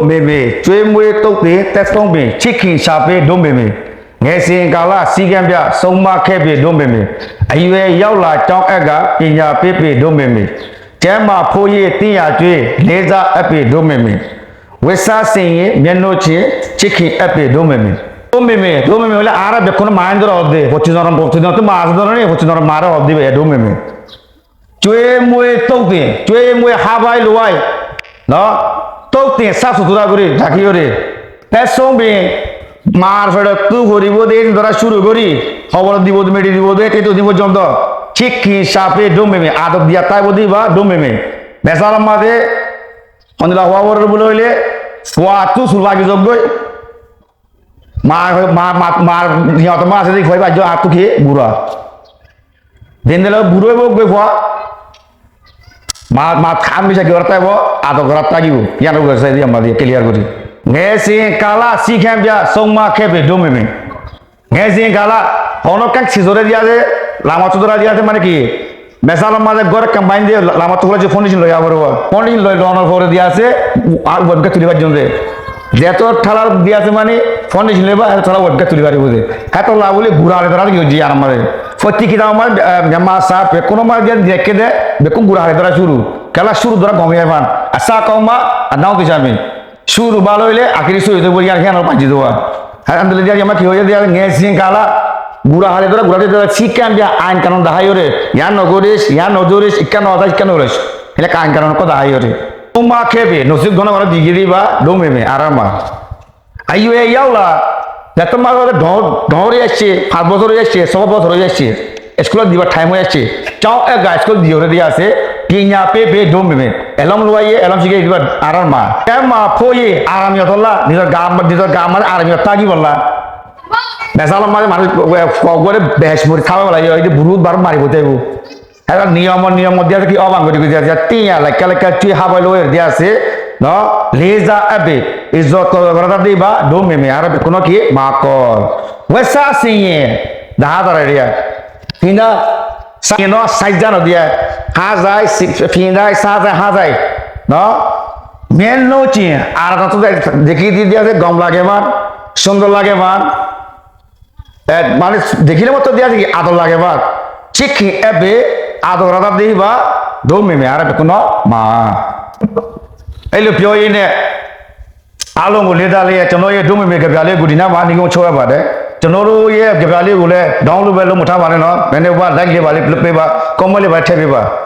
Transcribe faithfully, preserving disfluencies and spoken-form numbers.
မေမေ၊ ကျွေးမွေးသုတ်သင်သက်ဆုံးပင်၊ ချစ်ခင်ရှာပေးဒို့မေမေ။ ငယ်စဉ်ကာလ စည်းကမ်းပြ ဆုံးမခဲ့ပေဒို့မေမေ။ အရွယ်ရောက်လာကျောင်းအပ်ကာ ပညာပေးပေဒို့မေမေ။ ကျန်းမာဖို့ရည်သင်ရာကျွေး၊ လေးစားအပ်ပေဒို့မေမေ။ ဝတ်စားဆင်ရင်မျက်နှာချင်း၊ ချစ်ခင်အပ်ပေဒို့မေမေ။ ဒို့မေမေ၊ ဒို့မေမေ óile añára bekkúne maáindor hoódde, fottizonom, fottizonom maáindor, fottizonom maáre hoódde, dóu meme. ကျွေးမွေးသုတ်သင်၊ ကျွေးမွေး hábai luwai, no? သုတ်သင် sáf sutura gorí rakíyore. Tetsombin, maar feçottú foribóu de, édin dóra cúru gorí, hobor dibou de, meçi dibou de, éttu din foijjonto. Chíkkin safe dóu meme, ador diya táibou de íba dóu meme. Mesalor mazé, hondilla fua foribóu buli hoilé, fuattú sul faki zoggói. Maar, maar, maar, maar, niyotor mazé asé de fua íba aijjó añáttu ki gura. Zendilla gura óibo goi fua, maar, maar, ham beci gora táibo, ador gora táibo. Yián gora sai de amma de clear gori. Ngesin kala sikan biya songma kebe dóu meme. Ngesin kala, hono kak sizore diya de, lama tudora diya de mane ki? Mesalor mazé gór ekkán bainde lamar tó fúlaiye foundation loi abar uwa. Foundation loi lonor fore diya asé, ar uwa bikka tuli faijjon de. Zeto thalar diya asé mani foundation loiba, heto thala uwa bikka tuli faribó de. Heto la buli gura hale dora ki hoijje ar mazé. Fotti kitabor mazé, eh, memma sab, bekkún mazé diya dekké de, bekkún gura hale dora cúru. Kela cúru dora gomi aifan. Asa kauma, anaw kisami. Cúru bála óile akéri sói óito bóli, yián, yián aro bañci dówa. Alhamdulillah, diya amma ki óiye diya, ngesin kala, gura hale dóra, gura hale dóra, sikan diya, ain kanun daháiyore, yián no goris, yián no doris, ikka no dais, ikka no goris. Hile ain kanun ko daháiyore. Umma kebe, nosib dona gora digi diba, dóu meme, arar ma. Aiyo e yaula, zeto ma gora dhoóñr, dhoóñr ói aiccé, fañs bosór ói aiccé, só bosór ói aiccé. Iskul dibar thaim ói aiccé. Caó ega iskul diyore diya asé, kiña pe pe dóu meme. Elóm luwaiye, elóm cíkai diba arar ma. Te ma foiye, aramiyotolla, nizor ga, nizor ga mazé aramiyot tákibolla. Mesalor mazé manúic, e, fua uggware bec mori tába bela, e, e, burut bar mari boitaibo. Hela niyom, niyom diya asé ki obang gori diya asé, tiya lekka lekka tui hábai loi diya asé, no? Liza ebe, izzot gora diba, dóu meme, arar bekkúno ki, makol. Wesa siye, daha dara diya. Hinda Sa-, ino saijja no diya, há zai, si-, fin zai, sa zai, há zai. No? Mel no ci, ar to deki di diya de gom lage mar, sundor lage mar. E, mane, dekile moto diya de ki ador lage mar. Cík ki ebe ador adar diba, dóu meme arar bekkúno ma. Elo piyo ine. Alongu leda le, cono ye dumi me gabia le gudina ma ni gong chowa ba de. Cono ru ye gabia le gule, dong lu belo muta ma ne no, mene ba dag le ba le pe ba, komo le ba te ba.